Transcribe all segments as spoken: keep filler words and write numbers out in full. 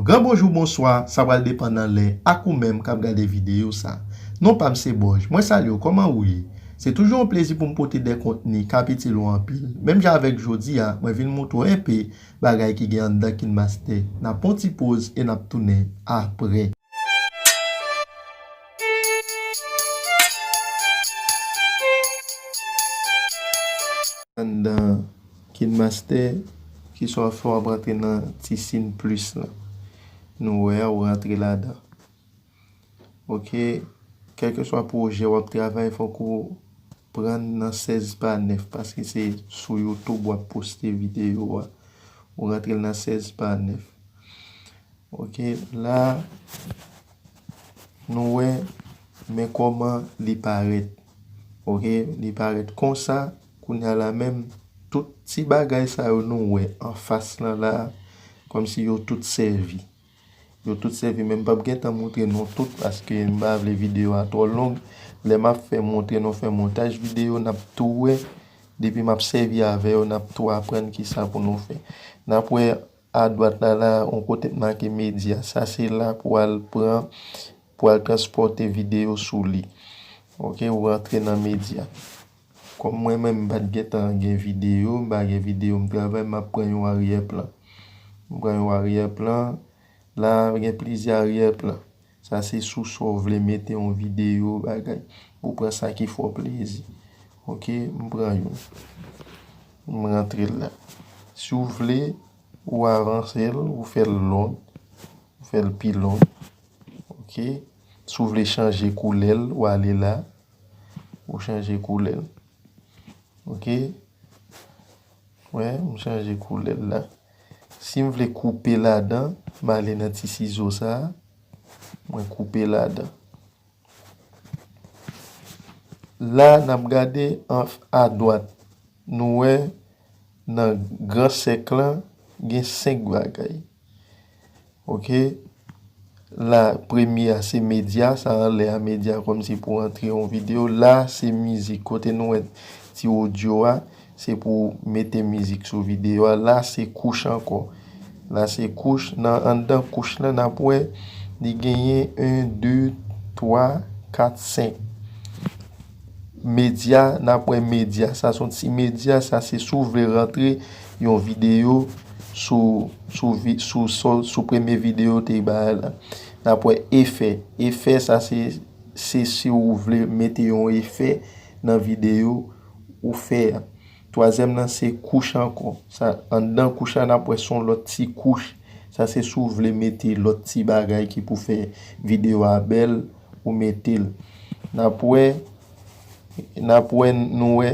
Gran bonjou, bonswa, sa pral depann nan lè ak ou menm k ap gade videyo sa. Non pa m se Bòj. Mwen salye w, kòman ou ye? Se toujou yon plezi pou m pote de kontni k ap itil ou anpil. Menm jan avèk jodi a, mwen vin montre w enpe bagay ki gen anndan KineMaster. N ap pran yon ti poz e n ap tounen apre. Anndan KineMaster, kisa w ap fè, w ap rantre nan ti siy plis la. Nou wè a, ou rantre ladan. Oke, kèlkeswa pwojè w ap travay, fòk ou pran nan sèz pa nèf, paske se sou YouTube w ap poste videyo a. Ou rantre l nan sèz pa nèf. Oke, la, nou wè, men kòman li parèt. Oke, li parèt konsa, kounye a la menm, tout ti bagay sa yo nou wè anfas lan la, kòmsi yo tout sèvi. Yo tout sèvi, men m p ap gentan montre nou tout, paske m pa vle videyo a twò long. Lè m ap fè montre nou fè montaj videyo, n ap tou wè. Depi m ap sèvi avè yo, n ap tou aprann kisa pou nou fè. N ap wè adwat la, la, yon kote k make medya. Sa se la pou al pran, pou al transpòte videyo sou li. Oke, ou rantre nan medya. Kòm mwen menm, m pa t gentan gen videyo, m pa gen videyo m travay, m ap pran yon aryè plan. M pran yon aryè plan. La, gen plizyè aryè plan. Sa se sou sa w vle mete yon videyo, bagay. Ou pran sa ki fè w plezi. Oke, m pran youn. M rantre l la. Si w vle, ou avanse l, ou fè l long. Ou fè l pi long. Oke. Si w vle chanje koulè l, ou ale la. Ou chanje koulè l. Oke. Wè, m chanje koulè l la. Si m vle koupe ladan, m ale nan ti sizo sa a. Mwen koupe ladan. La, n ap gade an, adwat. Nou wè nan gran sèk lan, gen senk bagay. Oke. La, premye a, se medya. Sa anlè a, medya kòmsi pou antre yon videyo. La, se mizik. Kote nou wè ti odyo a, se pou mete mizik sou videyo a. La, se kouch ankò. La, se kouch. Nan anndan kouch lan, n ap wè li genyen en, de, twa, kat, senk. Medya, n ap wè medya. Sa se yon ti medya. Sa se si w vle rantre yon videyo sou, sou, vi- sou, sou, sou premye videyo te bay la. N ap wè efè. Efè, sa se, se si w vle mete yon efè nan videyo ou fè a. Twazyèm nan se kouch ankò. Sa, anndan kouch la, n ap wè se yon lòt ti kouch. Sa se si w vle mete lòt ti bagay ki pou fè videyo a bèl, ou mete l. N ap wè, n ap wè, nou wè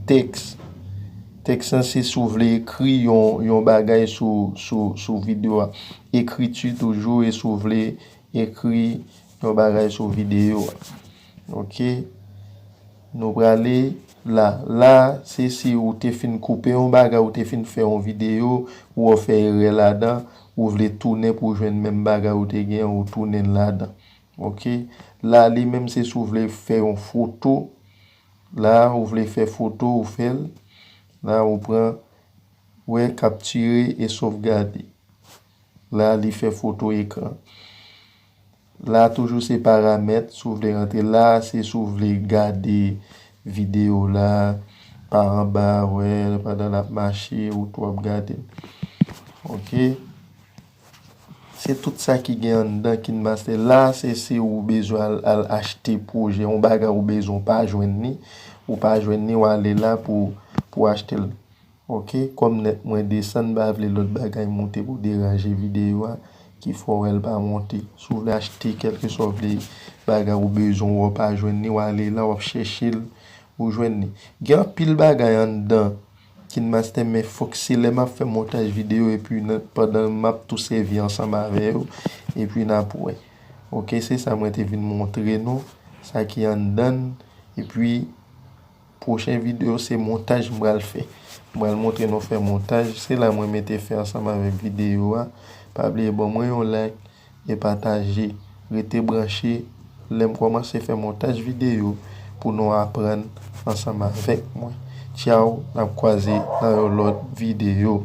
tèks. Tèks lan se si w vle ekri yon, yon bagay sou, sou, sou videyo a. Ekriti toujou, e si w vle ekri yon bagay sou videyo a. Oke. Nou prale la. La, se si ou te fin koupe yon bagay, ou te fin fè yon videyo, ou fè erè ladan, ou vle tounen pou jwenn menm bagay ou te gen, ou tounen ladan. Oke. La, li menm, se si ou vle fè yon foto. La, ou vle fè foto, ou fè l. La, ou pran, wè, kaptire e sovgade. La, li fè foto ekran. La, toujou se paramèt. Si w vle rantre la, se si w vle gade videyo la pa anba, wè, pandan l ap mache, ou tou ap gade l. Oke. Se tout sa ki gen anndan KineMaster. La, se si ou bezwen al, al achte pwojè, yon bagay ou bezwen, ou pa jwenn li, ou pa jwenn li, w ale la pou, pou achte l. Oke, kòm nèt mwen desann, m pa vle lòt bagay monte pou deranje videyo a, ki fè w wè l pa monte. Si w vle achte kèlkeswa w vle bagay ou bezwen, w pa jwenn li, w ale la, w ap chèche l, ou jwenn li. Gen anpil bagay anndan KineMaster, men fòk se lè m ap fè montaj videyo epi nan, pandan m ap tou sèvi ansanm avè yo, epi n ap wè. Oke, se sa mwen te vin montre nou, sa ki anndan l, epi pwochen videyo se montaj m pral fè. M pral montre nou fè montaj, se la mwen mete fè ansanm avèk videyo a. Pa bliye ban mwen yon like e pataje. Rete branche lè m kòmanse fè montaj videyo pou nou aprann ansanm avèk mwen. Tchaw, n ap kwaze nan yon lòt videyo.